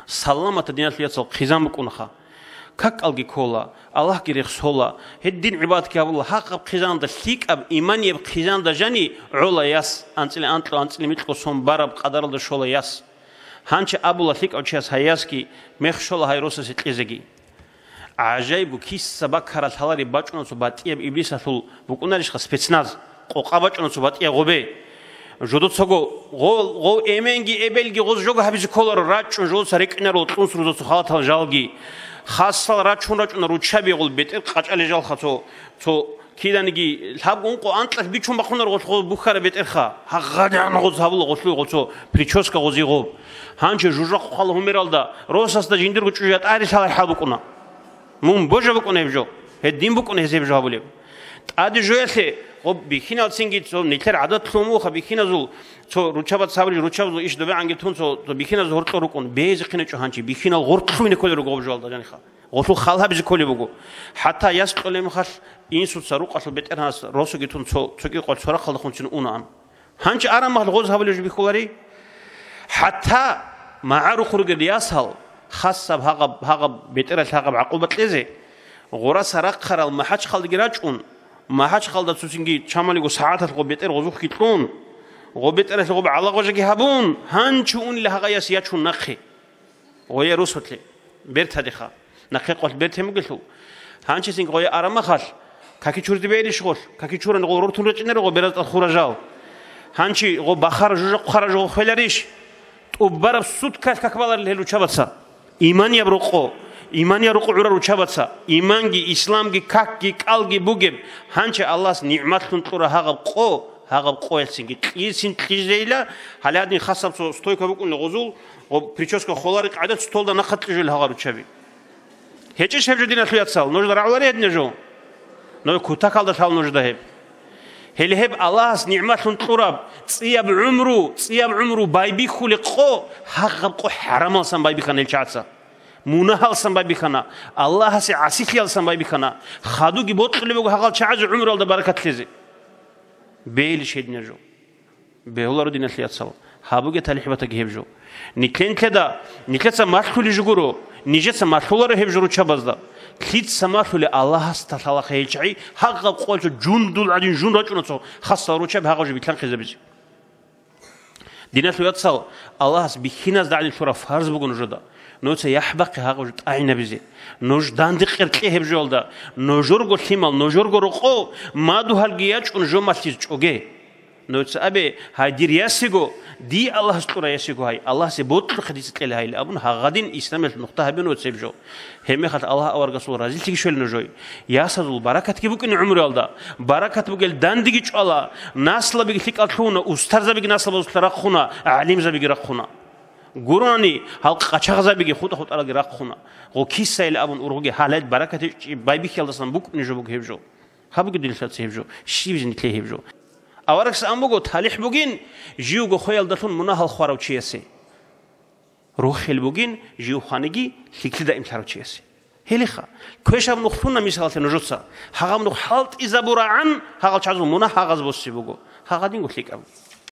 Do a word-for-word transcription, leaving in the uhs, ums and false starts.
Саламатаб диналъул яцал хъизан букӀунаха. Какалги ккола, Аллагьги рехсола, гьедин гӀибадатги гьабула, гьагъаб хъизаналда лъикӀаб иманияб хъизаналда жани гӀола яс, анцӀила анкьго, анцӀила микьго сон бараб къадаралда щола яс. Гьанчи абула лъикӀав чияс гьай ясги, мех щола гьай росасе кьезеги. ГӀажаибго, киса баккарал лъалареб бачӀуна цо батӀияб иблисалъул букӀунарищха спецназ, къокъа бачӀуна цо батӀияб гъобе. Жодоцаго гъов, гъов эменги эбелги гъоз жого гьабизе кколаро, рачӀун жодоца рекӀинаро кьунсрузацо халатал жалги. Хасал рачун рачӀуна руччаби гъол бетӀер къачӀалел жалха цо, цо киданиги лъабго ункъо анкьалъ бичун бахъунар гъолъ гъоз бухьараб бетӀерха. ГьагъадигӀан гъоз гьабула гъолъуй гъоцо прическа гъози гъоб. Гьанчо жужахъ хъала гьумералда росасда жиндирго чӀужу ятӀари лъалар хӀал букӀуна. Мун божа букӀуна гьеб жо. Гьедин букӀуна гьез гьеб жо гьабулеб. ТӀаде жоялъе, гъоб бихьинал цинги цо нилъер гӀадат лъумуха бихьиназул, цо ручабац гьабулеб, ручабазул иш добегӀанги тун цо, цо бихьиназул гьоркьор рукӀун, безе хъинечӀо гьанчи, бихьинал гъоркьлъугьине кколел руго гъоб жоялда жаниха. Гъолъул хал гьабизе кколеб буго. ХӀатта яс кьолеб мехалъ инсуца рукъалъул бетӀергьанас росуги тун цо, цоги къвал цорахъалдехун цин унаан. Гьанчи араб махалъ гъоз гьабулеб жо бихьуларей? ХӀатта магӀарухъ ругел ясал, хасаб гьагъаб, гьагъаб бетӀералъ гьагъаб гӀакъуба кьезе, гъураса рахъарал МахӀачхъалдаги рачӀун, МахӀачхъалда цуцинги чамалиго сагӀаталъ гъо бетӀер гъозухъги кьун, гъо бетӀералъ гъоб гӀалагъважаги гьабун, гьанчо унел гьагъа яс ячун нахъе. Гъое росулъе, бертадеха, нахъе къвалъ бертен бугелъул. Гьанчисин гъое арамахалъ, каки чурди бейилищ гъолъ, каки чуран гъол рортун речӀинарого беразтӀал хура жал. Гьанчи гъо бахара жужа хъара жо хвеларищ? ТӀубараб суткалъ как баларил гьел ручабаца? Иманияб рокъо, иманияб рокъо гӀурар ручабаца, иманги, исламги, какги, кӀалги бугеб, гьанчи Аллагьас нигӀматлъун кьура гьагъаб къо, гьагъаб къоялъцинги кьисин кьижейила, гьале гьадин хасаб цо стойка букӀунила гъозул, Гъоб прическа холари къагӀида цуталда нахъа кьижул гьагъа ручаби. ГьечӀищ гьеб жо, диналъул яцал? Нужда рагӀулари гьедина жо? Нуж кутакалда лъал нужда гьеб. Гьеле гьеб Аллагьас нигӀматлъун кьураб цӀияб гӀумру, цӀияб гӀумру байбихьулеб къо, гьагъаб къо хӀарамалсан байбихьана гьел чагӀаца. Мунагьалсан байбихьана, Аллагьасе гӀасилъиялсан байбихьана, хадуги бокьулеб буго гьагъал чагӀазе гӀумруялда баракат лъезе. Бейилищ гьедина жо? Бегьуларо, диналъул яцал. Гьабуге талихӀ батаги гьеб жо. Нилъен-, нилъеда, нилъеца малъулей жо гуро, нижеца малъуларо гьеб жо ручабазда. Лъица малъулей Аллагьасда лъалаха гьел чагӀи, гьагъаб къоялъул жундул гӀадин жун рачӀуна цо хасал ручаби гьагъаб жо билълъанхъизабизе. Диналъул яцал, Аллагьас бихьиназда гӀадин лъураб фарз буго нужеда. Нужеца яхӀ бахъе гьагъаб жо тӀагӀинабизе. Нуж данде къеркье гьеб жоялда. Нужерго лъимал, нужерго рокъов, мадугьалги ячӀун жо малъиз чӀоге. Нужеца абе: «Гьай, дир ясиго, дие Аллагьас кьура ясиго гьай, Аллагьасе бокьухъе дица кьела гьайилан», — абун, гьагъадин исламиялъ нухда гьабе нужеца гьеб жо. Гьебмехалъ Аллагь аварагасул разилъиги щвела нужее. Ясазул баракатги букӀине гӀумруялда. Баракат бугел дандеги чӀвала, наслабиги лъикӀал лъугьуна, устарзабиги наслабазулъа рахъуна, гӀалимзабиги рахъуна. Гурони, гьал къачагъзабиги хутӀа-хутӀаралги рахъуна. Гъо кисайилан абун ургъуги гьалал баракат гьечӀеб байбихьиялдасан букӀине жо буго гьеб жо. Гьабуге, диналъул яцал, гьеб жо, щибизе нилъее гьеб жо. Аварагас ан буго, талихӀ бугин живго хвеялдалъун мунагьал хварав чиясе. Рохел бугин жив хваниги лъикӀлъи даимлъарав чиясе. Гьелиха, квешаб нух лъуна мисалалъе нужеца, гьагъаб нух хӀалтӀизабурагӀан, гьагъал чагӀазул мунагь гьагъаз босе буго, гьагъадинго лъикӀаб.